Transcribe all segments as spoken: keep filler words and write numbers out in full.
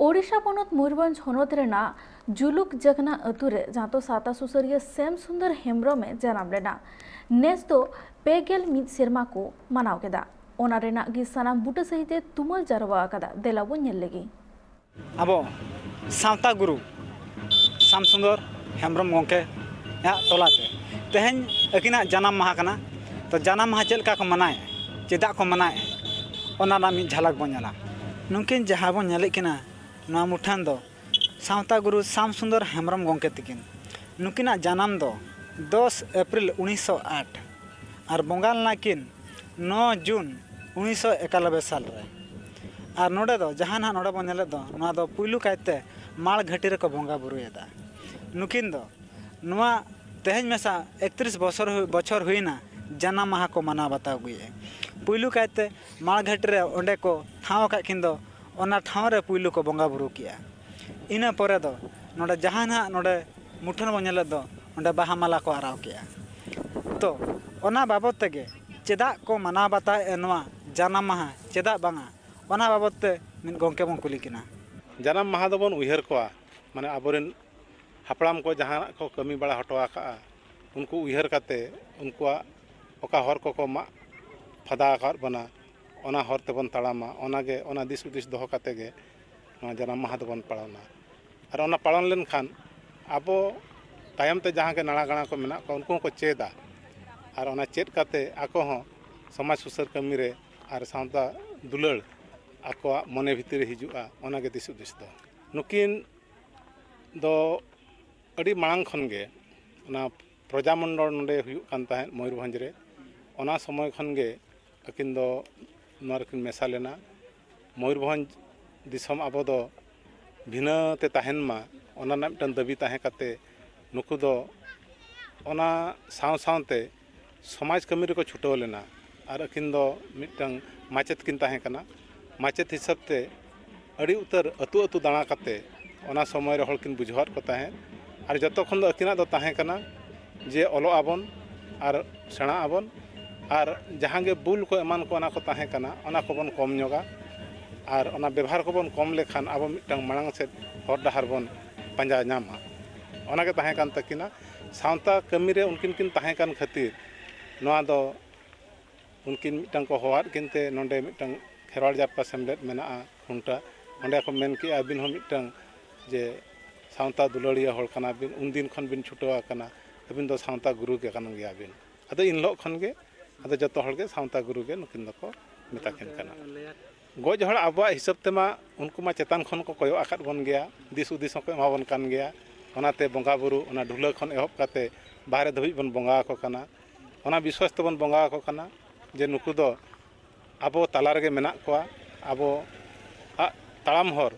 ᱳᱰᱤᱥᱟ ᱯᱚᱱᱚᱛ ᱢᱚᱭᱩᱨᱵᱷᱚᱸᱡᱽ ᱦᱚᱱᱚᱛ ᱨᱮᱱᱟᱜ ᱡᱩᱞᱩᱠ ᱡᱟᱜᱽᱱᱟ ᱟᱹᱛᱩ ᱨᱮ ᱡᱟᱦᱟᱸ ᱫᱚ ᱥᱟᱶᱛᱟ ᱥᱩᱥᱟᱹᱨᱤᱭᱟᱹ ᱥᱮᱢ ᱥᱩᱱᱫᱚᱨ ᱦᱮᱢᱵᱽᱨᱚᱢ ᱮ ᱡᱟᱱᱟᱢ ᱞᱮᱱᱟ᱾ ᱱᱮᱥ ᱫᱚ ᱯᱮ ᱜᱮᱞ ᱢᱤᱫ ᱥᱮᱨᱢᱟ ᱠᱚ ᱢᱟᱱᱟᱣ ᱠᱮᱫᱟ᱾ ᱚᱱᱟ ᱨᱮᱱᱟᱜ ᱜᱮ ᱥᱟᱱᱟᱢ ᱵᱩᱴᱟᱹ ᱥᱟᱹᱦᱤᱛ ᱮ ᱛᱩᱢᱟᱹᱞ ᱡᱟᱨᱣᱟ ᱟᱠᱟᱫᱟ᱾ ᱫᱮᱞᱟ ᱵᱚᱱ ᱧᱮᱞ ᱞᱮᱜᱮ᱾ ᱟᱵᱚ ᱥᱟᱶᱛᱟ ᱜᱩᱨᱩ ᱥᱟᱢ ᱥᱩᱱᱫᱚᱨ ᱦᱮᱢᱵᱽᱨᱚᱢ ᱜᱚᱢᱠᱮᱭᱟᱜ ᱛᱚᱞᱟᱛᱮ ᱛᱮᱦᱮᱧ ᱟᱹᱠᱤᱱᱟᱜ ᱡᱟᱱᱟᱢ ᱢᱟᱦᱟ ᱠᱟᱱᱟ᱾ ᱛᱚ, ᱡᱟᱱᱟᱢ ᱢᱟᱦᱟ ᱪᱮᱫ ᱞᱮᱠᱟ ᱠᱚ ᱢᱟᱱᱟᱣᱮᱫᱼᱟ, ᱪᱮᱫᱟᱜ ᱠᱚ ᱢᱟᱱᱟᱣᱮᱫᱼᱟ, ᱚᱱᱟ ᱨᱮᱱᱟᱜ ᱢᱤᱫ ᱡᱷᱟᱞᱟᱠ ᱵᱚᱱ ᱧᱮᱞᱟ᱾ ᱱᱩᱠᱤᱱ ᱡᱟᱦᱟᱸ ᱵᱚᱱ ᱧᱮᱞᱮᱫ ᱠᱤᱱᱟ, ᱱᱚᱣᱟ ᱢᱩᱴᱷᱟᱹᱱ ᱫᱚ ᱥᱟᱶᱛᱟ ᱜᱩᱨᱩ ᱥᱟᱢ ᱥᱩᱱᱫᱚᱨ ᱦᱮᱢᱵᱽᱨᱚᱢ ᱜᱚᱢᱠᱮ ᱛᱟᱹᱠᱤᱱ᱾ ᱱᱩᱠᱤᱱᱟᱜ ᱡᱟᱱᱟᱢ ᱫᱚ ᱫᱚᱥ ᱮᱯᱨᱤᱞ ᱩᱱᱤᱥᱥᱚ ᱟᱴ ᱟᱨ ᱵᱚᱸᱜᱟ ᱞᱮᱱᱟ ᱠᱤᱱ ᱱᱚ ᱡᱩᱱ ᱩᱱᱤᱥᱥᱚ ᱮᱠᱟᱞᱚᱵᱵᱳᱭ ᱥᱟᱞ ᱨᱮ᱾ ᱟᱨ ᱱᱚᱰᱮ ᱫᱚ ᱡᱟᱦᱟᱸ ᱱᱟᱦᱟᱜ ᱱᱚᱰᱮ ᱵᱚᱱ ᱧᱮᱞᱮᱫ ᱫᱚ, ᱱᱚᱣᱟ ᱫᱚ ᱯᱩᱭᱞᱩ ᱠᱟᱭᱛᱮ ᱢᱟᱲ ᱜᱷᱟᱹᱴᱤ ᱨᱮᱠᱚ ᱵᱚᱸᱜᱟ ᱵᱩᱨᱩᱭᱮᱫᱟ᱾ ᱱᱩᱠᱤᱱ ᱫᱚ ᱱᱚᱣᱟ ᱛᱮᱦᱮᱧ ᱢᱮᱥᱟ ᱮᱠᱛᱨᱤᱥ ᱵᱚᱪᱷᱚᱨ ᱦᱩᱭ, ᱵᱚᱪᱷᱚᱨ ᱦᱩᱭᱱᱟ ᱡᱟᱱᱟᱢ ᱢᱟᱦᱟ ᱠᱚ ᱢᱟᱱᱟᱣ ᱵᱟᱛᱟᱣ ᱟᱹᱜᱩᱭᱮᱫᱼᱟ᱾ ᱯᱩᱭᱞᱩ ᱠᱟᱭᱛᱮ ᱢᱟᱲ ᱜᱷᱟᱹᱴᱤ ᱨᱮ ᱚᱸᱰᱮ ᱠᱚ ᱴᱷᱟᱶ ᱟᱠᱟᱫ ᱠᱤᱱ ᱫᱚ, ᱚᱱᱟ ᱴᱷᱟᱶ ᱨᱮ ᱯᱩᱭᱞᱩ ᱠᱚ ᱵᱚᱸᱜᱟ ᱵᱩᱨᱩ ᱠᱮᱜᱼᱟ᱾ ᱤᱱᱟᱹ ᱯᱚᱨᱮ ᱫᱚ ᱱᱚᱰᱮ ᱡᱟᱦᱟᱸ ᱱᱟᱦᱟᱜ ᱱᱚᱰᱮ ᱢᱩᱴᱷᱟᱹᱱ ᱵᱚᱱ ᱧᱮᱞᱮᱫ ᱫᱚ, ᱚᱸᱰᱮ ᱵᱟᱦᱟ ᱢᱟᱞᱟ ᱠᱚ ᱟᱨᱟᱣ ᱠᱮᱜᱼᱟ᱾ ᱛᱚ, ᱚᱱᱟ ᱵᱟᱵᱚᱫ ᱛᱮᱜᱮ ᱪᱮᱫᱟᱜ ᱠᱚ ᱢᱟᱱᱟᱣ ᱵᱟᱛᱟᱣᱮᱫᱼᱟ ᱱᱚᱣᱟ ᱡᱟᱱᱟᱢ ᱢᱟᱦᱟ, ᱪᱮᱫᱟᱜ ᱵᱟᱝᱟ, ᱚᱱᱟ ᱵᱟᱵᱚᱫ ᱛᱮ ᱢᱤᱫ ᱜᱚᱢᱠᱮ ᱵᱚᱱ ᱠᱩᱞᱤ ᱠᱤᱱᱟ᱾ ᱡᱟᱱᱟᱢ ᱢᱟᱦᱟ ᱫᱚᱵᱚᱱ ᱩᱭᱦᱟᱹᱨ ᱠᱚᱣᱟ, ᱢᱟᱱᱮ ᱟᱵᱚᱨᱮᱱ ᱦᱟᱯᱲᱟᱢ ᱠᱚ ᱡᱟᱦᱟᱱᱟᱜ ᱠᱚ ᱠᱟᱹᱢᱤ ᱵᱟᱲᱟ ᱦᱚᱴᱚ ᱟᱠᱟᱫᱼᱟ, ᱩᱱᱠᱩ ᱩᱭᱦᱟᱹᱨ ᱠᱟᱛᱮ ᱩᱱᱠᱩᱣᱟᱜ ᱚᱠᱟ ᱦᱚᱨ ᱠᱚᱠᱚ ᱢᱟᱜ ᱯᱷᱟᱫᱟ ᱟᱠᱟᱫ ᱵᱚᱱᱟ, ᱚᱱᱟ ᱦᱚᱨ ᱛᱮᱵᱚᱱ ᱛᱟᱲᱟᱢᱟ᱾ ᱚᱱᱟᱜᱮ, ᱚᱱᱟ ᱫᱤᱥ ᱦᱩᱫᱤᱥ ᱫᱚᱦᱚ ᱠᱟᱛᱮ ᱜᱮ ᱱᱚᱣᱟ ᱡᱟᱱᱟᱢ ᱢᱟᱦᱟ ᱫᱚᱵᱚᱱ ᱯᱟᱞᱚᱱᱟ᱾ ᱟᱨ ᱚᱱᱟ ᱯᱟᱞᱚᱱ ᱞᱮᱱᱠᱷᱟᱱ ᱟᱵᱚ ᱛᱟᱭᱚᱢ ᱛᱮ ᱡᱟᱦᱟᱸ ᱜᱮ ᱱᱟᱲᱟ ᱜᱟᱲᱟ ᱠᱚ ᱢᱮᱱᱟᱜ ᱠᱚᱣᱟ, ᱩᱱᱠᱩ ᱦᱚᱸᱠᱚ ᱪᱮᱫᱟ᱾ ᱟᱨ ᱚᱱᱟ ᱪᱮᱫ ᱠᱟᱛᱮ ᱟᱠᱚ ᱦᱚᱸ ᱥᱚᱢᱟᱡᱽ ᱥᱩᱥᱟᱹᱨ ᱠᱟᱹᱢᱤ ᱨᱮ ᱟᱨ ᱥᱟᱶᱛᱟ ᱫᱩᱞᱟᱹᱲ ᱟᱠᱚᱣᱟᱜ ᱢᱚᱱᱮ ᱵᱷᱤᱛᱤᱨ ᱨᱮ ᱦᱤᱡᱩᱜᱼᱟ, ᱚᱱᱟᱜᱮ ᱫᱤᱥ ᱦᱩᱫᱤᱥ ᱫᱚ᱾ ᱱᱩᱠᱤᱱ ᱫᱚ ᱟᱹᱰᱤ ᱢᱟᱲᱟᱝ ᱠᱷᱚᱱ ᱜᱮ ᱚᱱᱟ ᱯᱨᱚᱡᱟᱢᱚᱱᱰᱚᱞ ᱱᱚᱰᱮ ᱦᱩᱭᱩᱜ ᱠᱟᱱ ᱛᱟᱦᱮᱸᱫ ᱢᱚᱭᱩᱨᱵᱷᱚᱸᱡᱽ ᱨᱮ᱾ ᱚᱱᱟ ᱥᱚᱢᱚᱭ ᱠᱷᱚᱱ ᱜᱮ ᱟᱹᱠᱤᱱ ᱫᱚ ᱱᱚᱣᱟ ᱨᱮᱠᱤᱱ ᱢᱮᱥᱟ ᱞᱮᱱᱟ᱾ ᱢᱚᱭᱩᱨᱵᱷᱚᱸᱡᱽ ᱫᱤᱥᱚᱢ ᱟᱵᱚ ᱫᱚ ᱵᱷᱤᱱᱟᱹ ᱛᱮ ᱛᱟᱦᱮᱱ ᱢᱟ, ᱚᱱᱟ ᱨᱮᱱᱟᱜ ᱢᱤᱫᱴᱟᱝ ᱫᱟᱹᱵᱤ ᱛᱟᱦᱮᱸ ᱠᱟᱛᱮ ᱱᱩᱠᱩ ᱫᱚ ᱚᱱᱟ ᱥᱟᱶ ᱥᱟᱶᱛᱮ ᱥᱚᱢᱟᱡᱽ ᱠᱟᱹᱢᱤ ᱨᱮᱠᱚ ᱪᱷᱩᱴᱟᱹᱣ ᱞᱮᱱᱟ᱾ ᱟᱨ ᱟᱹᱠᱤᱱ ᱫᱚ ᱢᱤᱫᱴᱟᱝ ᱢᱟᱪᱮᱛ ᱠᱤᱱ ᱛᱟᱦᱮᱸ ᱠᱟᱱᱟ᱾ ᱢᱟᱪᱮᱛ ᱦᱤᱥᱟᱹᱵ ᱛᱮ ᱟᱹᱰᱤ ᱩᱛᱟᱹᱨ ᱟᱹᱛᱩ ᱟᱹᱛᱩ ᱫᱟᱬᱟ ᱠᱟᱛᱮ ᱚᱱᱟ ᱥᱚᱢᱚᱭ ᱨᱮ ᱦᱚᱲ ᱠᱤᱱ ᱵᱩᱡᱷᱟᱹᱣᱟᱫ ᱠᱚ ᱛᱟᱦᱮᱸᱫ᱾ ᱟᱨ ᱡᱚᱛᱚ ᱠᱷᱚᱱ ᱫᱚ ᱟᱹᱠᱤᱱᱟᱜ ᱫᱚ ᱛᱟᱦᱮᱸ ᱠᱟᱱᱟ ᱡᱮ ᱚᱞᱚᱜ ᱟᱵᱚᱱ ᱟᱨ ᱥᱮᱬᱟᱜ ᱟᱵᱚᱱ, ᱟᱨ ᱡᱟᱦᱟᱸ ᱜᱮ ᱵᱩᱞ ᱠᱚ ᱮᱢᱟᱱ ᱠᱚ ᱚᱱᱟ ᱠᱚ ᱛᱟᱦᱮᱸ ᱠᱟᱱᱟ, ᱚᱱᱟ ᱠᱚᱵᱚᱱ ᱠᱚᱢ ᱧᱚᱜᱟ᱾ ᱟᱨ ᱚᱱᱟ ᱵᱮᱵᱷᱟᱨ ᱠᱚᱵᱚᱱ ᱠᱚᱢ ᱞᱮᱠᱷᱟᱱ ᱟᱵᱚ ᱢᱤᱫᱴᱟᱝ ᱢᱟᱲᱟᱝ ᱥᱮᱫ ᱦᱚᱨ ᱰᱟᱦᱟᱨ ᱵᱚᱱ ᱯᱟᱸᱡᱟ ᱧᱟᱢᱟ᱾ ᱚᱱᱟᱜᱮ ᱛᱟᱦᱮᱸ ᱠᱟᱱ ᱛᱟᱹᱠᱤᱱᱟ᱾ ᱥᱟᱶᱛᱟ ᱠᱟᱹᱢᱤᱨᱮ ᱩᱱᱠᱤᱱ ᱠᱤᱱ ᱛᱟᱦᱮᱸ ᱠᱟᱱ ᱠᱷᱟᱹᱛᱤᱨ ᱱᱚᱣᱟ ᱫᱚ ᱩᱱᱠᱤᱱ ᱢᱤᱫᱴᱟᱝ ᱠᱚ ᱦᱚᱦᱚᱣᱟᱫ ᱠᱤᱱ ᱛᱮ ᱱᱚᱰᱮ ᱢᱤᱫᱴᱟᱝ ᱠᱷᱮᱨᱣᱟᱲ ᱡᱟᱨᱯᱟ ᱥᱮᱢᱞᱮᱫ ᱢᱮᱱᱟᱜᱼᱟ, ᱠᱷᱩᱱᱴᱟ᱾ ᱚᱸᱰᱮ ᱠᱚ ᱢᱮᱱ ᱠᱮᱜᱼᱟ, ᱟᱹᱵᱤᱱ ᱦᱚᱸ ᱢᱤᱫᱴᱟᱝ ᱡᱮ ᱥᱟᱶᱛᱟ ᱫᱩᱞᱟᱹᱲᱤᱭᱟᱹ ᱦᱚᱲ ᱠᱟᱱᱟ ᱵᱤᱱ, ᱩᱱᱫᱤᱱ ᱠᱷᱚᱱ ᱵᱤᱱ ᱪᱷᱩᱴᱟᱹᱣ ᱟᱠᱟᱱᱟ, ᱟᱹᱵᱤᱱ ᱫᱚ ᱥᱟᱶᱛᱟ ᱜᱩᱨᱩ ᱜᱮ ᱠᱟᱱ ᱜᱮᱭᱟ ᱵᱤᱱ᱾ ᱟᱫᱚ ᱤᱱ ᱦᱤᱞᱳᱜ ᱠᱷᱚᱱ ᱜᱮ ᱟᱫᱚ ᱡᱚᱛᱚ ᱦᱚᱲ ᱜᱮ ᱥᱟᱶᱛᱟ ᱜᱩᱨᱩ ᱜᱮ ᱱᱩᱠᱤᱱ ᱫᱚᱠᱚ ᱢᱮᱛᱟ ᱠᱤᱱ ᱠᱟᱱᱟ᱾ ᱜᱚᱡ ᱦᱚᱲ ᱟᱵᱚᱣᱟᱜ ᱦᱤᱥᱟᱹᱵ ᱛᱮᱢᱟ ᱩᱱᱠᱩ ᱢᱟ ᱪᱮᱛᱟᱱ ᱠᱷᱚᱱ ᱠᱚ ᱠᱚᱭᱚᱜ ᱟᱠᱟᱫ ᱵᱚᱱ ᱜᱮᱭᱟ, ᱫᱤᱥ ᱦᱩᱫᱤᱥ ᱦᱚᱸᱠᱚ ᱮᱢᱟ ᱵᱚᱱ ᱠᱟᱱ ᱜᱮᱭᱟ᱾ ᱚᱱᱟᱛᱮ ᱵᱚᱸᱜᱟ ᱵᱩᱨᱩ ᱚᱱᱟ ᱰᱷᱩᱞᱟᱹ ᱠᱷᱚᱱ ᱮᱦᱚᱵ ᱠᱟᱛᱮ ᱵᱟᱦᱨᱮ ᱫᱷᱟᱹᱵᱤᱡ ᱵᱚᱱ ᱵᱚᱸᱜᱟ ᱟᱠᱚ ᱠᱟᱱᱟ᱾ ᱚᱱᱟ ᱵᱤᱥᱣᱟᱥ ᱛᱮᱵᱚᱱ ᱵᱚᱸᱜᱟ ᱟᱠᱚ ᱠᱟᱱᱟ ᱡᱮ ᱱᱩᱠᱩ ᱫᱚ ᱟᱵᱚ ᱛᱟᱞᱟ ᱨᱮᱜᱮ ᱢᱮᱱᱟᱜ ᱠᱚᱣᱟ, ᱟᱵᱚᱣᱟᱜ ᱛᱟᱲᱟᱢ ᱦᱚᱨ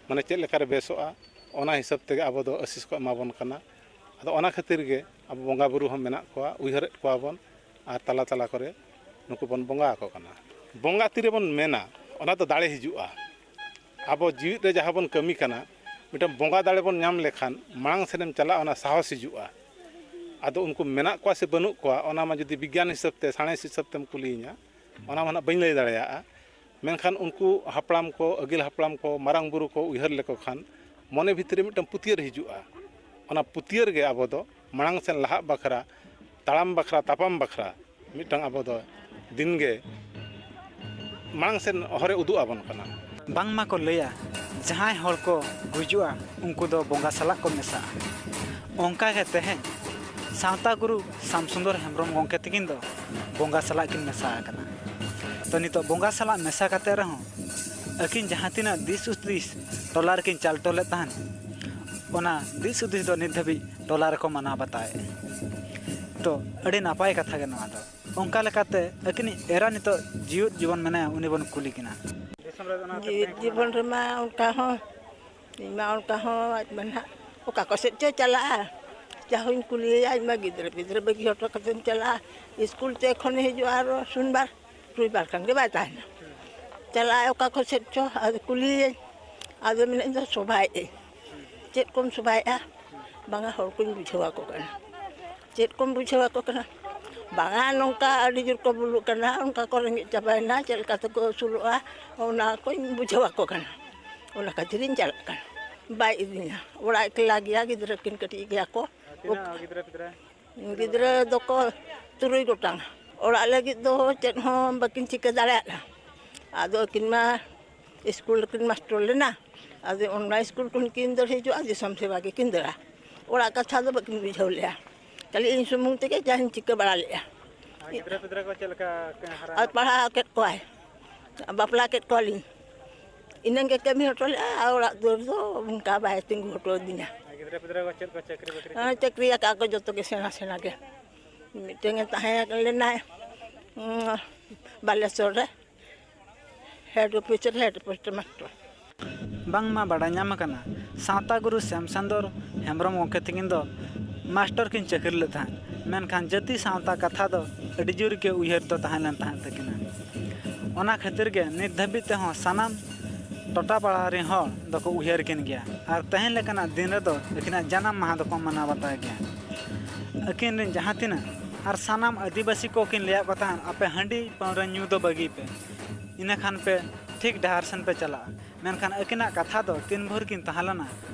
ᱢᱟᱱᱮ ᱪᱮᱫ ᱞᱮᱠᱟᱨᱮ ᱵᱮᱥᱚᱜᱼᱟ, ᱚᱱᱟ ᱦᱤᱥᱟᱹᱵ ᱛᱮᱜᱮ ᱟᱵᱚ ᱫᱚ ᱟᱹᱥᱤᱥ ᱠᱚ ᱮᱢᱟ ᱵᱚᱱ ᱠᱟᱱᱟ᱾ ᱟᱫᱚ ᱚᱱᱟ ᱠᱷᱟᱹᱛᱤᱨ ᱜᱮ ᱟᱵᱚ ᱵᱚᱸᱜᱟ ᱵᱩᱨᱩ ᱦᱚᱸ ᱢᱮᱱᱟᱜ ᱠᱚᱣᱟ, ᱩᱭᱦᱟᱹᱨᱮᱫ ᱠᱚᱣᱟ ᱵᱚᱱ ᱟᱨ ᱛᱟᱞᱟ ᱛᱟᱞᱟ ᱠᱚᱨᱮ ᱱᱩᱠᱩ ᱵᱚᱱ ᱵᱚᱸᱜᱟ ᱟᱠᱚ ᱠᱟᱱᱟ᱾ ᱵᱚᱸᱜᱟ ᱛᱤᱨᱮᱵᱚᱱ ᱢᱮᱱᱟ, ᱚᱱᱟ ᱫᱚ ᱫᱟᱲᱮ ᱦᱤᱡᱩᱜᱼᱟ᱾ ᱟᱵᱚ ᱡᱤᱣᱤᱫ ᱨᱮ ᱡᱟᱦᱟᱸ ᱵᱚᱱ ᱠᱟᱹᱢᱤ ᱠᱟᱱᱟ, ᱢᱤᱫᱴᱟᱝ ᱵᱚᱸᱜᱟ ᱫᱟᱲᱮ ᱵᱚᱱ ᱧᱟᱢ ᱞᱮᱠᱷᱟᱱ ᱢᱟᱲᱟᱝ ᱥᱮᱫ ᱮᱢ ᱪᱟᱞᱟᱜᱼᱟ, ᱚᱱᱟ ᱥᱟᱦᱚᱥ ᱦᱤᱡᱩᱜᱼᱟ᱾ ᱟᱫᱚ ᱩᱱᱠᱩ ᱢᱮᱱᱟᱜ ᱠᱚᱣᱟ ᱥᱮ ᱵᱟᱹᱱᱩᱜ ᱠᱚᱣᱟ, ᱚᱱᱟ ᱢᱟ ᱡᱩᱫᱤ ᱵᱤᱜᱽᱜᱟᱱ ᱦᱤᱥᱟᱹᱵ ᱛᱮ, ᱥᱟᱬᱮᱥ ᱦᱤᱥᱟᱹᱵ ᱛᱮᱢ ᱠᱩᱞᱤᱭᱤᱧᱟ, ᱚᱱᱟ ᱢᱟ ᱱᱟᱜ ᱵᱟᱹᱧ ᱞᱟᱹᱭ ᱫᱟᱲᱮᱭᱟᱜᱼᱟ᱾ ᱢᱮᱱᱠᱷᱟᱱ ᱩᱱᱠᱩ ᱦᱟᱯᱲᱟᱢ ᱠᱚ, ᱟᱹᱜᱤᱞ ᱦᱟᱯᱲᱟᱢ ᱠᱚ, ᱢᱟᱨᱟᱝ ᱵᱩᱨᱩ ᱠᱚ ᱩᱭᱦᱟᱹᱨ ᱞᱮᱠᱚ ᱠᱷᱟᱱ ᱢᱚᱱᱮ ᱵᱷᱤᱛᱨᱤ ᱨᱮ ᱢᱤᱫᱴᱟᱝ ᱯᱟᱹᱛᱭᱟᱹᱨ ᱦᱤᱡᱩᱜᱼᱟ᱾ ᱚᱱᱟ ᱯᱟᱹᱛᱭᱟᱹᱨ ᱜᱮ ᱟᱵᱚ ᱫᱚ ᱢᱟᱲᱟᱝ ᱥᱮᱱ ᱞᱟᱦᱟᱜ ᱵᱟᱠᱷᱨᱟ, ᱛᱟᱲᱟᱢ ᱵᱟᱠᱷᱨᱟ, ᱛᱟᱯᱟᱢ ᱵᱟᱠᱷᱨᱟ ᱢᱤᱫᱴᱟᱝ ᱟᱵᱚ ᱫᱚ ᱫᱤᱱ ᱜᱮ ᱢᱟᱲᱟᱝ ᱥᱮᱱ ᱦᱚᱨᱮ ᱩᱫᱩᱜ ᱟᱵᱚᱱ ᱠᱟᱱᱟ᱾ ᱵᱟᱝᱢᱟ ᱠᱚ ᱞᱟᱹᱭᱟ, ᱡᱟᱦᱟᱸᱭ ᱦᱚᱲ ᱠᱚ ᱜᱩᱡᱩᱜᱼᱟ, ᱩᱱᱠᱩ ᱫᱚ ᱵᱚᱸᱜᱟ ᱥᱟᱞᱟᱜ ᱠᱚ ᱢᱮᱥᱟᱜᱼᱟ᱾ ᱚᱱᱠᱟ ᱜᱮ ᱛᱮᱦᱮᱧ ᱥᱟᱶᱛᱟ ᱜᱩᱨᱩ ᱥᱟᱢᱥᱩᱱᱫᱚᱨ ᱦᱮᱢᱵᱨᱚᱢ ᱜᱚᱢᱠᱮ ᱛᱤᱠᱤᱱ ᱫᱚ ᱵᱚᱸᱜᱟ ᱥᱟᱞᱟᱜ ᱠᱤᱱ ᱢᱮᱥᱟ ᱟᱠᱟᱱᱟ᱾ ᱛᱚ, ᱱᱤᱛᱚᱜ ᱵᱚᱸᱜᱟ ᱥᱟᱞᱟᱜ ᱢᱮᱥᱟ ᱠᱟᱛᱮ ᱨᱮᱦᱚᱸ ᱟᱹᱠᱤᱱ ᱡᱟᱦᱟᱸ ᱛᱤᱱᱟᱹᱜ ᱫᱤᱥ ᱦᱩᱫᱤᱥ ᱴᱚᱞᱟ ᱨᱮᱠᱤᱱ ᱪᱟᱞ ᱦᱚᱴᱚ ᱞᱮᱫ ᱛᱟᱦᱮᱸᱫ, ᱚᱱᱟ ᱫᱤᱥ ᱦᱩᱫᱤᱥ ᱫᱚ ᱱᱤᱛ ᱫᱷᱟᱹᱵᱤᱡ ᱴᱚᱞᱟ ᱨᱮᱠᱚ ᱢᱟᱱᱟᱣ ᱵᱟᱛᱟᱣᱮᱫᱼᱟ᱾ ᱛᱚ, ᱟᱹᱰᱤ ᱱᱟᱯᱟᱭ ᱠᱟᱛᱷᱟ ᱜᱮ ᱱᱚᱣᱟ ᱫᱚ᱾ ᱚᱱᱠᱟ ᱞᱮᱠᱟᱛᱮ ᱟᱹᱠᱤᱱᱤᱡ ᱮᱨᱟ ᱱᱤᱛᱚᱜ ᱡᱤᱣᱮᱫ ᱡᱤᱵᱚᱱ ᱢᱮᱱᱟᱭᱟ, ᱩᱱᱤ ᱵᱚᱱ ᱠᱩᱞᱤ ᱠᱤᱱᱟ᱾ ᱡᱤᱣᱮᱫ ᱡᱤᱵᱚᱱ ᱨᱮᱢᱟ ᱚᱱᱠᱟ ᱦᱚᱸ, ᱤᱧ ᱢᱟ ᱚᱱᱠᱟ ᱦᱚᱸ ᱟᱡ ᱢᱟ ᱱᱟᱦᱟᱜ ᱚᱠᱟ ᱠᱚ ᱥᱮᱫ ᱪᱚᱭ ᱪᱟᱞᱟᱜᱼᱟ᱾ ᱡᱟᱦᱟᱸ ᱦᱚᱸᱧ ᱠᱩᱞᱤᱭᱮᱭᱟ, ᱟᱡ ᱢᱟ ᱜᱤᱫᱽᱨᱟᱹ ᱯᱤᱫᱽᱨᱟᱹ ᱵᱟᱹᱜᱤ ᱦᱚᱴᱚ ᱠᱟᱛᱮᱢ ᱪᱟᱞᱟᱜᱼᱟ᱾ ᱤᱥᱠᱩᱞ ᱛᱮ ᱠᱷᱚᱱᱮ ᱦᱤᱡᱩᱜᱼᱟ ᱟᱨᱚ ᱥᱚᱱᱤᱵᱟᱨ, ᱨᱚᱵᱤᱵᱟᱨ ᱠᱷᱟᱱ ᱜᱮ ᱵᱟᱭ ᱛᱟᱦᱮᱱᱟ᱾ ᱪᱟᱞᱟᱜᱼᱟᱭ ᱚᱠᱟ ᱠᱚ ᱥᱮᱫ ᱪᱚ, ᱟᱫᱚ ᱠᱩᱞᱤᱭᱮᱭᱟᱹᱧ, ᱟᱫᱚ ᱢᱮᱱᱟ, "ᱤᱧ ᱫᱚ ᱥᱚᱵᱷᱟᱭᱮᱫ ᱟᱹᱧ᱾" "ᱪᱮᱫ ᱠᱚᱢ ᱥᱚᱵᱷᱟᱭᱮᱫᱼᱟ?" "ᱵᱟᱝᱟ, ᱦᱚᱲ ᱠᱚᱧ ᱵᱩᱡᱷᱟᱹᱣ ᱟᱠᱚ ᱠᱟᱱᱟ᱾" "ᱪᱮᱫ ᱠᱚᱢ ᱵᱩᱡᱷᱟᱹᱣ ᱟᱠᱚ ᱠᱟᱱᱟ?" ᱵᱟᱝᱟ, ᱱᱚᱝᱠᱟ ᱟᱹᱰᱤ ᱡᱳᱨ ᱠᱚ ᱵᱩᱞᱩᱜ ᱠᱟᱱᱟ, ᱚᱱᱠᱟ ᱠᱚ ᱨᱮᱸᱜᱮᱡ ᱪᱟᱵᱟᱭᱮᱱᱟ, ᱪᱮᱫ ᱞᱮᱠᱟ ᱛᱮᱠᱚ ᱟᱹᱥᱩᱞᱚᱜᱼᱟ, ᱚᱱᱟ ᱠᱚᱧ ᱵᱩᱡᱷᱟᱹᱣ ᱟᱠᱚ ᱠᱟᱱᱟ᱾ ᱚᱱᱟ ᱠᱷᱟᱹᱛᱤᱨᱤᱧ ᱪᱟᱞᱟᱜ ᱠᱟᱱᱟ, ᱵᱟᱭ ᱤᱫᱤᱧᱟ, ᱚᱲᱟᱜ ᱮᱠᱞᱟ ᱜᱮᱭᱟ, ᱜᱤᱫᱽᱨᱟᱹ ᱠᱤᱱ ᱠᱟᱹᱴᱤᱡ ᱜᱮᱭᱟ ᱠᱚ᱾ ᱛᱤᱱᱟᱹᱜ ᱜᱤᱫᱽᱨᱟᱹ ᱯᱤᱫᱽᱨᱟᱹ? ᱜᱤᱫᱽᱨᱟᱹ ᱫᱚᱠᱚ ᱛᱩᱨᱩᱭ ᱜᱚᱴᱟᱝ᱾ ᱚᱲᱟᱜ ᱞᱟᱹᱜᱤᱫ ᱫᱚ ᱪᱮᱫ ᱦᱚᱸ ᱵᱟᱹᱠᱤᱱ ᱪᱤᱠᱟᱹ ᱫᱟᱲᱮᱭᱟᱜᱼᱟ᱾ ᱟᱫᱚ ᱟᱹᱠᱤᱱ ᱢᱟ ᱥᱠᱩᱞ ᱨᱮᱠᱤᱱ ᱢᱟᱥᱴᱚᱨ ᱞᱮᱱᱟ, ᱟᱫᱚ ᱚᱱᱟ ᱥᱠᱩᱞ ᱠᱷᱚᱱ ᱠᱤᱱ ᱫᱟᱹᱲ ᱦᱤᱡᱩᱜᱼᱟ, ᱫᱤᱥᱚᱢ ᱥᱮᱵᱟ ᱜᱮᱠᱤᱱ ᱫᱟᱹᱲᱟ᱾ ᱚᱲᱟᱜ ᱠᱟᱛᱷᱟ ᱫᱚ ᱵᱟᱹᱠᱤᱱ ᱵᱩᱡᱷᱟᱹᱣ ᱞᱮᱜᱼᱟ, ᱠᱷᱟᱹᱞᱤ ᱤᱧ ᱥᱩᱢᱩᱝ ᱛᱮᱜᱮ ᱡᱟᱦᱟᱸᱧ ᱪᱤᱠᱟᱹ ᱵᱟᱲᱟ ᱞᱮᱜᱼᱟ᱾ ᱟᱨ ᱜᱤᱫᱽᱨᱟᱹ ᱯᱤᱫᱽᱨᱟᱹ ᱠᱚ ᱪᱮᱫ ᱞᱮᱠᱟ ᱠᱤᱱ ᱦᱟᱨᱟ ᱟᱨ ᱟᱠᱟᱱᱟ? ᱯᱟᱲᱦᱟᱣ ᱠᱮᱫ ᱠᱚᱣᱟᱭ, ᱵᱟᱯᱞᱟ ᱠᱮᱫ ᱠᱚᱣᱟᱞᱤᱧ, ᱤᱱᱟᱹᱝ ᱜᱮ ᱠᱟᱹᱢᱤ ᱦᱚᱴᱚ ᱞᱮᱜᱼᱟ, ᱟᱨ ᱚᱲᱟᱜ ᱫᱩᱣᱟᱹᱨ ᱫᱚ ᱚᱱᱠᱟ ᱵᱟᱭ ᱛᱤᱸᱜᱩ ᱦᱚᱴᱚ ᱟᱹᱫᱤᱧᱟ᱾ ᱟᱨ ᱜᱤᱫᱽᱨᱟᱹ ᱯᱤᱫᱽᱨᱟᱹ ᱠᱚ ᱪᱮᱫ ᱠᱚ ᱪᱟᱹᱠᱨᱤ ᱵᱟᱹᱠᱨᱤ ᱦᱮᱸ, ᱠᱮᱫᱟ? ᱪᱟᱹᱠᱨᱤ ᱟᱠᱟᱫ ᱠᱚ ᱡᱚᱛᱚ ᱜᱮ ᱥᱮᱬᱟ ᱥᱮᱬᱟ ᱜᱮ᱾ ᱢᱤᱫᱴᱮᱱ ᱮ ᱛᱟᱦᱮᱸ ᱞᱮᱱᱟᱭ, ᱩᱸ, ᱵᱟᱞᱮᱥᱚᱨ ᱨᱮ, ᱦᱮᱰ ᱚᱯᱷᱤᱥ ᱨᱮ ᱦᱮᱰ ᱯᱳᱥᱴ ᱢᱟᱥᱴᱚᱨ᱾ ᱵᱟᱝᱢᱟ ᱵᱟᱰᱟᱭ ᱧᱟᱢ ᱟᱠᱟᱱᱟ, ᱥᱟᱶᱛᱟ ᱜᱩᱨᱩ ᱥᱭᱟᱢ ᱥᱩᱱᱫᱚᱨ ᱦᱮᱢᱵᱨᱚᱢ ᱜᱚᱢᱠᱮ ᱛᱟᱹᱠᱤᱱ ᱫᱚ ᱢᱟᱥᱴᱚᱨ ᱠᱤᱱ ᱪᱟᱹᱠᱨᱤ ᱞᱮᱫ ᱛᱟᱦᱮᱸᱫ, ᱢᱮᱱᱠᱷᱟᱱ ᱡᱟᱹᱛᱤ ᱥᱟᱶᱛᱟ ᱠᱟᱛᱷᱟ ᱫᱚ ᱟᱹᱰᱤ ᱡᱳᱨ ᱜᱮ ᱩᱭᱦᱟᱹᱨ ᱫᱚ ᱛᱟᱦᱮᱸ ᱞᱮᱱ ᱛᱟᱦᱮᱸᱫ ᱛᱟᱹᱠᱤᱱᱟ᱾ ᱚᱱᱟ ᱠᱷᱟᱹᱛᱤᱨ ᱜᱮ ᱱᱤᱛ ᱫᱷᱟᱹᱵᱤᱡ ᱛᱮᱦᱚᱸ ᱥᱟᱱᱟᱢ ᱴᱚᱴᱷᱟ ᱯᱟᱲᱟ ᱨᱮᱱ ᱦᱚᱲ ᱫᱚᱠᱚ ᱩᱭᱦᱟᱹᱨ ᱠᱤᱱ ᱜᱮᱭᱟ ᱟᱨ ᱛᱮᱦᱮᱧ ᱞᱮᱠᱟᱱᱟᱜ ᱫᱤᱱ ᱨᱮᱫᱚ ᱟᱹᱠᱤᱱᱟᱜ ᱡᱟᱱᱟᱢ ᱢᱟᱦᱟ ᱫᱚᱠᱚ ᱢᱟᱱᱟᱣ ᱵᱟᱛᱟᱣ ᱜᱮᱭᱟ᱾ ᱟᱹᱠᱤᱱ ᱨᱮᱱ ᱡᱟᱦᱟᱸ ᱛᱤᱱᱟᱹᱜ ᱟᱨ ᱥᱟᱱᱟᱢ ᱟᱹᱫᱤᱵᱟᱹᱥᱤ ᱠᱚᱠᱤᱱ ᱞᱟᱹᱭᱟᱫ ᱠᱚ ᱛᱟᱦᱮᱸᱫ, "ᱟᱯᱮ ᱦᱟᱺᱰᱤ ᱯᱟᱹᱣᱨᱟᱹ ᱧᱩ ᱫᱚ ᱵᱟᱹᱜᱤᱭ ᱯᱮ, ᱤᱱᱟᱹ ᱠᱷᱟᱱ ᱯᱮ ᱴᱷᱤᱠ ᱰᱟᱦᱟᱨ ᱥᱮᱱ ᱯᱮ ᱪᱟᱞᱟᱜᱼᱟ᱾" ᱢᱮᱱᱠᱷᱟᱱ ᱟᱹᱠᱤᱱᱟᱜ ᱠᱟᱛᱷᱟ ᱫᱚ ᱛᱤᱱ ᱵᱷᱳᱨ ᱠᱤᱱ ᱛᱟᱦᱮᱸ ᱞᱮᱱᱟ,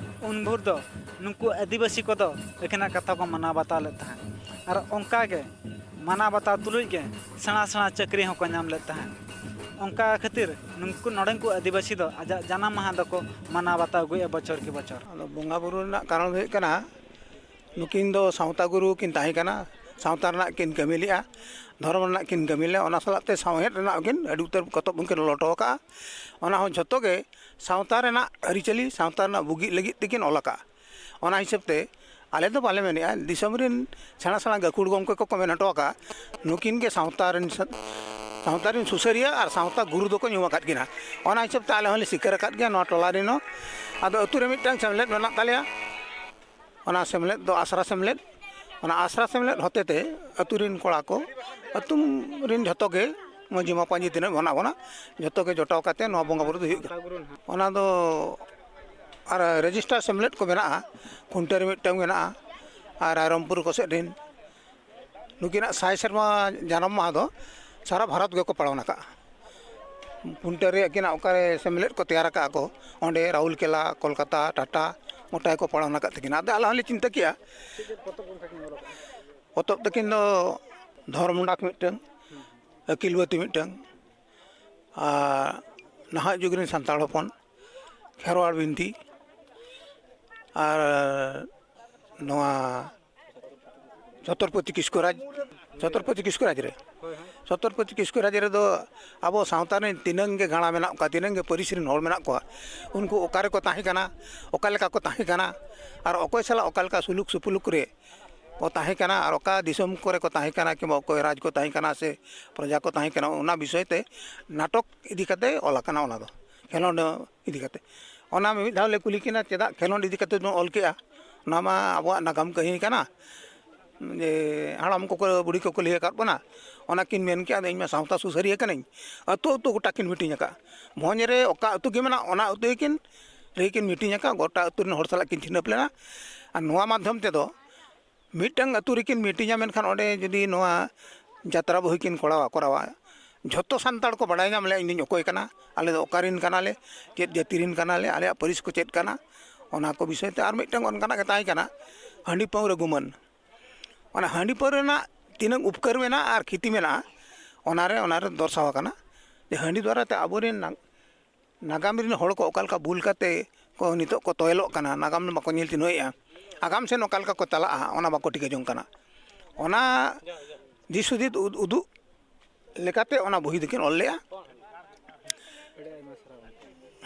ᱩᱱ ᱵᱷᱳᱨ ᱫᱚ ᱱᱩᱠᱩ ᱟᱹᱫᱤᱵᱟᱹᱥᱤ ᱠᱚᱫᱚ ᱟᱹᱠᱤᱱᱟᱜ ᱠᱟᱛᱷᱟ ᱠᱚ ᱢᱟᱱᱟᱣ ᱵᱟᱛᱟᱣ ᱞᱮᱫ ᱛᱟᱦᱮᱸᱫ᱾ ᱟᱨ ᱚᱱᱠᱟ ᱜᱮ ᱢᱟᱱᱟᱣ ᱵᱟᱛᱟᱣ ᱛᱩᱞᱩᱡ ᱜᱮ ᱥᱮᱬᱟ ᱥᱮᱬᱟ ᱪᱟᱹᱠᱨᱤ ᱦᱚᱸᱠᱚ ᱧᱟᱢ ᱞᱮᱫ ᱛᱟᱦᱮᱸᱫ᱾ ᱚᱱᱠᱟ ᱠᱷᱟᱹᱛᱤᱨ ᱱᱩᱠᱩ ᱱᱚᱰᱮᱱ ᱠᱚ ᱟᱹᱫᱤᱵᱟᱹᱥᱤ ᱫᱚ ᱟᱡᱟᱜ ᱡᱟᱱᱟᱢ ᱢᱟᱦᱟ ᱫᱚᱠᱚ ᱢᱟᱱᱟᱣ ᱵᱟᱛᱟᱣ ᱟᱹᱜᱩᱭᱮᱫᱼᱟ ᱵᱚᱪᱷᱚᱨ ᱠᱤ ᱵᱚᱪᱷᱚᱨ᱾ ᱟᱫᱚ ᱵᱚᱸᱜᱟ ᱵᱩᱨᱩ ᱨᱮᱱᱟᱜ ᱠᱟᱨᱚᱱ ᱫᱚ ᱦᱩᱭᱩᱜ ᱠᱟᱱᱟ, ᱱᱩᱠᱤᱱ ᱫᱚ ᱥᱟᱶᱛᱟ ᱜᱩᱨᱩ ᱠᱤᱱ ᱛᱟᱦᱮᱸ ᱠᱟᱱᱟ, ᱥᱟᱶᱛᱟ ᱨᱮᱱᱟᱜ ᱠᱤᱱ ᱠᱟᱹᱢᱤ ᱞᱮᱜᱼᱟ, ᱫᱷᱚᱨᱚᱢ ᱨᱮᱱᱟᱜ ᱠᱤᱱ ᱠᱟᱹᱢᱤ ᱞᱮᱜᱼᱟ, ᱚᱱᱟ ᱥᱟᱞᱟᱜ ᱛᱮ ᱥᱟᱶᱦᱮᱫ ᱨᱮᱱᱟᱜ ᱦᱚᱸ ᱠᱤᱱ ᱟᱹᱰᱤ ᱩᱛᱟᱹᱨ ᱯᱚᱛᱚᱵ ᱦᱚᱸ ᱠᱤᱱ ᱚᱞ ᱦᱚᱴᱚ ᱟᱠᱟᱫᱼᱟ᱾ ᱚᱱᱟ ᱦᱚᱸ ᱡᱷᱚᱛᱚ ᱜᱮ ᱥᱟᱶᱛᱟ ᱨᱮᱱᱟᱜ ᱟᱹᱨᱤᱪᱟᱹᱞᱤ, ᱥᱟᱶᱛᱟ ᱨᱮᱱᱟᱜ ᱵᱩᱜᱤ ᱞᱟᱹᱜᱤᱫ ᱛᱮᱠᱤᱱ ᱚᱞ ᱟᱠᱟᱫᱼᱟ᱾ ᱚᱱᱟ ᱦᱤᱥᱟᱹᱵ ᱛᱮ ᱟᱞᱮ ᱫᱚ ᱵᱟᱞᱮ ᱢᱮᱱᱮᱜᱼᱟ, ᱫᱤᱥᱚᱢ ᱨᱮᱱ ᱥᱮᱬᱟ ᱥᱮᱬᱟ ᱜᱟᱹᱠᱷᱩᱲ ᱜᱚᱢᱠᱮ ᱠᱚᱠᱚ ᱢᱮᱱ ᱦᱚᱴᱚ ᱟᱠᱟᱫᱼᱟ, ᱱᱩᱠᱤᱱ ᱜᱮ ᱥᱟᱶᱛᱟ ᱨᱮᱱ ᱥᱟ-, ᱥᱟᱶᱛᱟ ᱨᱮᱱ ᱥᱩᱥᱟᱹᱨᱤᱭᱟᱹ ᱟᱨ ᱥᱟᱶᱛᱟ ᱜᱩᱨᱩ ᱫᱚᱠᱚ ᱧᱩᱢ ᱟᱠᱟᱫ ᱠᱤᱱᱟ᱾ ᱚᱱᱟ ᱦᱤᱥᱟᱹᱵ ᱛᱮ ᱟᱞᱮ ᱦᱚᱸᱞᱮ ᱥᱤᱠᱟᱹᱨ ᱟᱠᱟᱫ ᱜᱮᱭᱟ ᱱᱚᱣᱟ ᱴᱚᱞᱟ ᱨᱮᱱ ᱦᱚᱸ᱾ ᱟᱫᱚ ᱟᱹᱛᱩ ᱨᱮ ᱢᱤᱫᱴᱟᱝ ᱥᱮᱢᱞᱮᱫ ᱢᱮᱱᱟᱜ ᱛᱟᱞᱮᱭᱟ, ᱚᱱᱟ ᱥᱮᱢᱞᱮᱫ ᱫᱚ ᱟᱥᱨᱟ ᱥᱮᱢᱞᱮᱫ᱾ ᱚᱱᱟ ᱟᱥᱨᱟ ᱥᱮᱢᱞᱮᱫ ᱦᱚᱛᱮ ᱛᱮ ᱟᱹᱛᱩ ᱨᱮᱱ ᱠᱚᱲᱟ ᱠᱚ, ᱟᱹᱛᱩ ᱨᱮᱱ ᱡᱷᱚᱛᱚ ᱜᱮ ᱢᱟᱹᱡᱷᱤ ᱢᱟᱯᱟᱧᱡᱤ ᱛᱤᱱᱟᱹᱜ ᱢᱮᱱᱟᱜ ᱵᱚᱱᱟ, ᱡᱷᱚᱛᱚ ᱜᱮ ᱡᱚᱴᱟᱣ ᱠᱟᱛᱮ ᱱᱚᱣᱟ ᱵᱚᱸᱜᱟ ᱵᱩᱨᱩ ᱫᱚ ᱦᱩᱭᱩᱜ ᱠᱟᱱᱟ᱾ ᱚᱱᱟ ᱫᱚ ᱟᱨ ᱨᱮᱡᱤᱥᱴᱟᱨ ᱥᱮᱢᱞᱮᱫ ᱠᱚ ᱢᱮᱱᱟᱜᱼᱟ, ᱠᱷᱩᱱᱴᱟᱹ ᱨᱮ ᱢᱤᱫᱴᱟᱝ ᱢᱮᱱᱟᱜᱼᱟ, ᱟᱨ ᱨᱟᱭᱨᱚᱝᱯᱩᱨ ᱠᱚ ᱥᱮᱫ ᱨᱮᱱ ᱱᱩᱠᱤᱱᱟᱜ ᱥᱟᱭ ᱥᱮᱨᱢᱟ ᱡᱟᱱᱟᱢ ᱢᱟᱦᱟ ᱫᱚ ᱥᱟᱨᱟ ᱵᱷᱟᱨᱚᱛ ᱜᱮᱠᱚ ᱯᱟᱞᱚᱱ ᱟᱠᱟᱫᱼᱟ᱾ ᱯᱩᱱᱴᱟᱹ ᱨᱮ ᱟᱹᱠᱤᱱᱟᱜ ᱚᱠᱟᱨᱮ ᱥᱮᱢᱞᱮᱫ ᱠᱚ ᱛᱮᱭᱟᱨ ᱟᱠᱟᱫᱼᱟ ᱠᱚ, ᱚᱸᱰᱮ ᱨᱟᱩᱞᱠᱮᱞᱟ, ᱠᱳᱞᱠᱟᱛᱟ, ᱴᱟᱴᱟ, ᱜᱚᱴᱟ ᱜᱮᱠᱚ ᱯᱟᱞᱚᱱ ᱟᱠᱟᱫ ᱛᱟᱹᱠᱤᱱᱟ᱾ ᱟᱫᱚ ᱟᱞᱮ ᱦᱚᱸᱞᱮ ᱪᱤᱱᱛᱟᱹ ᱠᱮᱜᱼᱟ᱾ ᱯᱚᱛᱚᱵ ᱛᱟᱹᱠᱤᱱ ᱫᱚ ᱫᱷᱚᱨᱚᱢ ᱰᱟᱠ ᱢᱤᱫᱴᱟᱹᱝ, ᱟᱹᱠᱤᱞ ᱵᱟᱹᱛᱤ ᱢᱤᱫᱴᱟᱹᱝ, ᱟᱨ ᱱᱟᱦᱟᱜ ᱡᱩᱜᱽ ᱨᱮᱱ ᱥᱟᱱᱛᱟᱲ ᱦᱚᱯᱚᱱ ᱠᱷᱮᱨᱣᱟᱲ ᱵᱤᱱᱛᱤ, ᱟᱨ ᱱᱚᱣᱟ ᱪᱷᱚᱛᱨᱚᱯᱚᱛᱤ ᱠᱤᱥᱠᱩ ᱨᱟᱡᱽ, ᱪᱷᱚᱛᱨᱚᱯᱚᱛᱤ ᱠᱤᱥᱠᱩ ᱨᱟᱡᱽ ᱨᱮ, ᱪᱷᱚᱛᱨᱚᱯᱚᱛᱤ ᱠᱤᱥᱠᱩ ᱨᱟᱡᱽ ᱨᱮᱫᱚ ᱟᱵᱚ ᱥᱟᱶᱛᱟ ᱨᱮᱱ ᱛᱤᱱᱟᱹᱝ ᱜᱮ ᱜᱟᱬᱟ ᱢᱮᱱᱟᱜ ᱠᱚᱣᱟ, ᱛᱤᱱᱟᱹᱝ ᱜᱮ ᱯᱟᱹᱨᱤᱥ ᱨᱮᱱ ᱦᱚᱲ ᱢᱮᱱᱟᱜ ᱠᱚᱣᱟ, ᱩᱱᱠᱩ ᱚᱠᱟ ᱨᱮᱠᱚ ᱛᱟᱦᱮᱸ ᱠᱟᱱᱟ, ᱚᱠᱟ ᱞᱮᱠᱟ ᱠᱚ ᱛᱟᱦᱮᱸ ᱠᱟᱱᱟ, ᱟᱨ ᱚᱠᱚᱭ ᱥᱟᱞᱟᱜ ᱚᱠᱟ ᱞᱮᱠᱟ ᱥᱩᱞᱩᱠ ᱥᱩᱯᱩᱞᱩᱠ ᱨᱮ ᱠᱚ ᱛᱟᱦᱮᱸ ᱠᱟᱱᱟ, ᱟᱨ ᱚᱠᱟ ᱫᱤᱥᱚᱢ ᱠᱚᱨᱮ ᱠᱚ ᱛᱟᱦᱮᱸ ᱠᱟᱱᱟ, ᱠᱤᱝᱵᱟ ᱚᱠᱚᱭ ᱨᱟᱡᱽ ᱠᱚ ᱛᱟᱦᱮᱸ ᱠᱟᱱᱟ ᱥᱮ ᱯᱨᱚᱡᱟ ᱠᱚ ᱛᱟᱦᱮᱸ ᱠᱟᱱᱟ, ᱚᱱᱟ ᱵᱤᱥᱚᱭ ᱛᱮ ᱱᱟᱴᱚᱠ ᱤᱫᱤ ᱠᱟᱛᱮ ᱚᱞ ᱟᱠᱟᱱᱟ᱾ ᱚᱱᱟ ᱫᱚ ᱠᱷᱮᱞᱳᱸᱰ ᱤᱫᱤ ᱠᱟᱛᱮ᱾ ᱚᱱᱟ ᱢᱤᱢᱤᱫ ᱫᱷᱟᱣ ᱞᱮ ᱠᱩᱞᱤ ᱠᱤᱱᱟ, "ᱪᱮᱫᱟᱜ ᱠᱷᱮᱞᱳᱸᱰ ᱤᱫᱤ ᱠᱟᱛᱮ ᱵᱚᱱ ᱚᱞ ᱠᱮᱜᱼᱟ? ᱚᱱᱟ ᱢᱟ ᱟᱵᱚᱣᱟᱜ ᱱᱟᱜᱟᱢ ᱠᱟᱹᱦᱱᱤ ᱠᱟᱱᱟ, ᱡᱮ ᱦᱟᱲᱟᱢ ᱠᱚᱠᱚ, ᱵᱩᱲᱦᱤ ᱠᱚᱠᱚ ᱞᱟᱹᱭ ᱟᱠᱟᱫ ᱵᱚᱱᱟ, ᱚᱱᱟ ᱠᱤᱱ ᱢᱮᱱ ᱠᱮᱜᱼᱟ᱾ ᱟᱫᱚ ᱤᱧ ᱢᱟ ᱥᱟᱶᱛᱟ ᱥᱩᱥᱟᱹᱨᱤᱭᱟᱹ ᱠᱟᱹᱱᱟᱹᱧ, ᱟᱹᱛᱩ ᱟᱹᱛᱩ ᱜᱚᱴᱟ ᱠᱤᱱ ᱢᱤᱴᱤᱝ ᱟᱠᱟᱫᱼᱟ, ᱵᱷᱚᱸᱡᱽ ᱨᱮ ᱚᱠᱟ ᱟᱹᱛᱩ ᱜᱮ ᱢᱮᱱᱟᱜ, ᱚᱱᱟ ᱟᱹᱛᱩ ᱜᱮᱠᱤᱱ ᱨᱮᱠᱤᱱ ᱢᱤᱴᱤᱝ ᱟᱠᱟᱫᱼᱟ, ᱜᱚᱴᱟ ᱟᱹᱛᱩ ᱨᱮᱱ ᱦᱚᱲ ᱥᱟᱞᱟᱜ ᱠᱤᱱ ᱪᱤᱱᱦᱟᱹᱯ ᱞᱮᱱᱟ᱾ ᱟᱨ ᱱᱚᱣᱟ ᱢᱟᱫᱽᱫᱷᱚᱢ ᱛᱮᱫᱚ ᱢᱤᱫᱴᱟᱝ ᱟᱹᱛᱩ ᱨᱮᱠᱤᱱ ᱢᱤᱴᱤᱝᱟ, ᱢᱮᱱᱠᱷᱟᱱ ᱚᱸᱰᱮ ᱡᱩᱫᱤ ᱱᱚᱣᱟ ᱡᱟᱛᱨᱟ ᱵᱳᱦᱤ ᱠᱤᱱ ᱠᱚᱨᱟᱣᱟ, ᱠᱚᱨᱟᱣᱟ, ᱡᱷᱚᱛᱚ ᱥᱟᱱᱛᱟᱲ ᱠᱚ ᱵᱟᱲᱟᱭ ᱧᱟᱢ ᱞᱮᱭᱟ ᱤᱧ ᱫᱩᱧ ᱚᱠᱚᱭ ᱠᱟᱱᱟ, ᱟᱞᱮ ᱫᱚ ᱚᱠᱟ ᱨᱮᱱ ᱠᱟᱱᱟᱞᱮ, ᱪᱮᱫ ᱡᱟᱹᱛᱤ ᱨᱮᱱ ᱠᱟᱱᱟᱞᱮ, ᱟᱞᱮᱭᱟᱜ ᱯᱟᱹᱨᱤᱥ ᱠᱚ ᱪᱮᱫ ᱠᱟᱱᱟ, ᱚᱱᱟ ᱠᱚ ᱵᱤᱥᱚᱭ ᱛᱮ᱾ ᱟᱨ ᱢᱤᱫᱴᱟᱝ ᱚᱱᱠᱟᱱᱟᱜ ᱜᱮ ᱛᱟᱦᱮᱸ ᱠᱟᱱᱟ, ᱦᱟᱺᱰᱤ ᱯᱟᱹᱣᱨᱟᱹ ᱜᱩᱢᱟᱹᱱ᱾ ᱚᱱᱟ ᱦᱟᱺᱰᱤ ᱯᱟᱹᱣᱨᱟᱹ ᱨᱮᱱᱟᱜ ᱛᱤᱱᱟᱹᱝ ᱩᱯᱠᱟᱹᱨ ᱢᱮᱱᱟᱜᱼᱟ ᱟᱨ ᱠᱷᱤᱛᱤ ᱢᱮᱱᱟᱜᱼᱟ, ᱚᱱᱟᱨᱮ, ᱚᱱᱟᱨᱮ ᱫᱚᱨᱥᱟᱣ ᱟᱠᱟᱱᱟ ᱡᱮ ᱦᱟᱺᱰᱤ ᱫᱣᱟᱨᱟ ᱛᱮ ᱟᱵᱚᱨᱮᱱ ᱱᱟ-, ᱱᱟᱜᱟᱢ ᱨᱮᱱ ᱦᱚᱲ ᱠᱚ ᱚᱠᱟ ᱞᱮᱠᱟ ᱵᱩᱞ ᱠᱟᱛᱮ ᱠᱚ ᱱᱤᱛᱚᱜ ᱠᱚ ᱛᱚᱭᱞᱚᱜ ᱠᱟᱱᱟ, ᱱᱟᱜᱟᱢ ᱵᱟᱠᱚ ᱧᱮᱞ ᱪᱤᱱᱦᱟᱹᱣᱮᱫᱼᱟ, ᱟᱜᱟᱢ ᱥᱮᱱ ᱚᱠᱟ ᱞᱮᱠᱟ ᱠᱚ ᱪᱟᱞᱟᱜᱼᱟ, ᱚᱱᱟ ᱵᱟᱠᱚ ᱴᱷᱤᱠᱟᱹ ᱡᱚᱝ ᱠᱟᱱᱟ᱾ ᱚᱱᱟ ᱫᱤᱥ ᱦᱩᱫᱤᱥ ᱩᱫ-, ᱩᱫᱩᱜ ᱞᱮᱠᱟᱛᱮ ᱚᱱᱟ ᱵᱳᱦᱤ ᱫᱚᱠᱤᱱ ᱚᱞ ᱞᱮᱜᱼᱟ᱾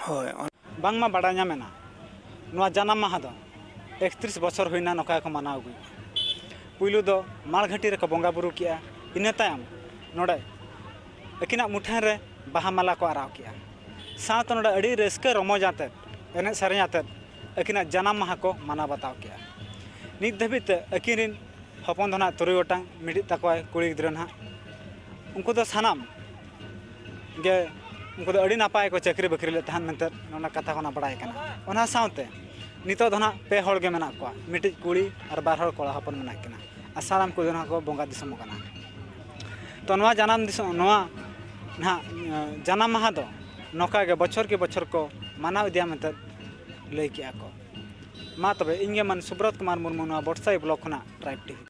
ᱦᱳᱭ᱾ ᱵᱟᱝᱢᱟ ᱵᱟᱲᱟᱭ ᱧᱟᱢᱮᱱᱟ, ᱱᱚᱣᱟ ᱡᱟᱱᱟᱢ ᱢᱟᱦᱟ ᱫᱚ ᱮᱠᱛᱨᱤᱥ ᱵᱚᱪᱷᱚᱨ ᱦᱩᱭᱱᱟ ᱱᱚᱝᱠᱟ ᱜᱮᱠᱚ ᱢᱟᱱᱟᱣ ᱟᱹᱜᱩᱭᱮᱫᱼᱟ᱾ ᱯᱩᱭᱞᱩ ᱫᱚ ᱢᱟᱲᱜᱷᱟᱹᱴᱤ ᱨᱮᱠᱚ ᱵᱚᱸᱜᱟ ᱵᱩᱨᱩ ᱠᱮᱜᱼᱟ, ᱤᱱᱟᱹ ᱛᱟᱭᱚᱢ ᱱᱚᱰᱮ ᱟᱹᱠᱤᱱᱟᱜ ᱢᱩᱴᱷᱟᱹᱱ ᱨᱮ ᱵᱟᱦᱟ ᱢᱟᱞᱟ ᱠᱚ ᱟᱨᱟᱣ ᱠᱮᱜᱼᱟ᱾ ᱥᱟᱶᱛᱮ ᱱᱚᱰᱮ ᱟᱹᱰᱤ ᱨᱟᱹᱥᱠᱟᱹ ᱨᱚᱢᱚᱡᱽ ᱟᱛᱮᱫ, ᱮᱱᱮᱡ ᱥᱮᱨᱮᱧ ᱟᱛᱮᱫ ᱟᱹᱠᱤᱱᱟᱜ ᱡᱟᱱᱟᱢ ᱢᱟᱦᱟ ᱠᱚ ᱢᱟᱱᱟᱣ ᱵᱟᱛᱟᱣ ᱠᱮᱜᱼᱟ᱾ ᱱᱤᱛ ᱫᱷᱟᱹᱵᱤᱡ ᱛᱮ ᱟᱹᱠᱤᱱ ᱨᱮᱱ ᱦᱚᱯᱚᱱ ᱫᱚ ᱱᱟᱦᱟᱜ ᱛᱩᱨᱩᱭ ᱜᱚᱴᱟᱝ, ᱢᱤᱫᱴᱤᱡ ᱛᱟᱠᱚᱣᱟᱭ ᱠᱩᱲᱤ ᱜᱤᱫᱽᱨᱟᱹ ᱱᱟᱦᱟᱜ᱾ ᱩᱱᱠᱩ ᱫᱚ ᱥᱟᱱᱟᱢ ᱜᱮ, ᱩᱱᱠᱩ ᱫᱚ ᱟᱹᱰᱤ ᱱᱟᱯᱟᱭ ᱠᱚ ᱪᱟᱹᱠᱨᱤ ᱵᱟᱹᱠᱨᱤ ᱞᱮᱫ ᱛᱟᱦᱮᱸᱫ ᱢᱮᱱᱛᱮ ᱚᱱᱟ ᱠᱟᱛᱷᱟ ᱠᱚ ᱚᱱᱟ ᱵᱟᱲᱟᱭ ᱠᱟᱱᱟ᱾ ᱚᱱᱟ ᱥᱟᱶᱛᱮ ᱱᱤᱛᱚᱜ ᱫᱚ ᱱᱟᱦᱟᱜ ᱯᱮ ᱦᱚᱲ ᱜᱮ ᱢᱮᱱᱟᱜ ᱠᱚᱣᱟ, ᱢᱤᱫᱴᱤᱡ ᱠᱩᱲᱤ ᱟᱨ ᱵᱟᱨ ᱦᱚᱲ ᱠᱚᱲᱟ ᱦᱚᱯᱚᱱ ᱢᱮᱱᱟᱜ ᱠᱤᱱᱟ᱾ ᱟᱥᱟᱲᱟᱢ ᱠᱚ ᱫᱚ ᱱᱟᱦᱟᱜ ᱠᱚ ᱵᱚᱸᱜᱟ ᱫᱤᱥᱚᱢᱚᱜ ᱠᱟᱱᱟ᱾ ᱛᱚ ᱱᱚᱣᱟ ᱡᱟᱱᱟᱢ ᱫᱤᱥᱚᱢ, ᱱᱚᱣᱟ ᱱᱟᱦᱟᱜ ᱡᱟᱱᱟᱢ ᱢᱟᱦᱟ ᱫᱚ ᱱᱚᱝᱠᱟ ᱜᱮ ᱵᱚᱪᱷᱚᱨ ᱠᱤ ᱵᱚᱪᱷᱚᱨ ᱠᱚ ᱢᱟᱱᱟᱣ ᱤᱫᱤᱭᱟ ᱢᱮᱱᱛᱮ ᱞᱟᱹᱭ ᱠᱮᱜᱼᱟ ᱠᱚ᱾ ᱢᱟ ᱛᱚᱵᱮ ᱤᱧ ᱜᱮ ᱢᱟᱱ ᱥᱩᱵᱨᱚᱛ ᱠᱩᱢᱟᱨ ᱢᱩᱨᱢᱩ, ᱱᱚᱣᱟ ᱵᱚᱴᱥᱟᱭ ᱵᱞᱚᱠ ᱠᱷᱚᱱᱟᱜ ᱴᱨᱟᱭᱤᱵᱽ ᱴᱤᱵᱷᱤ᱾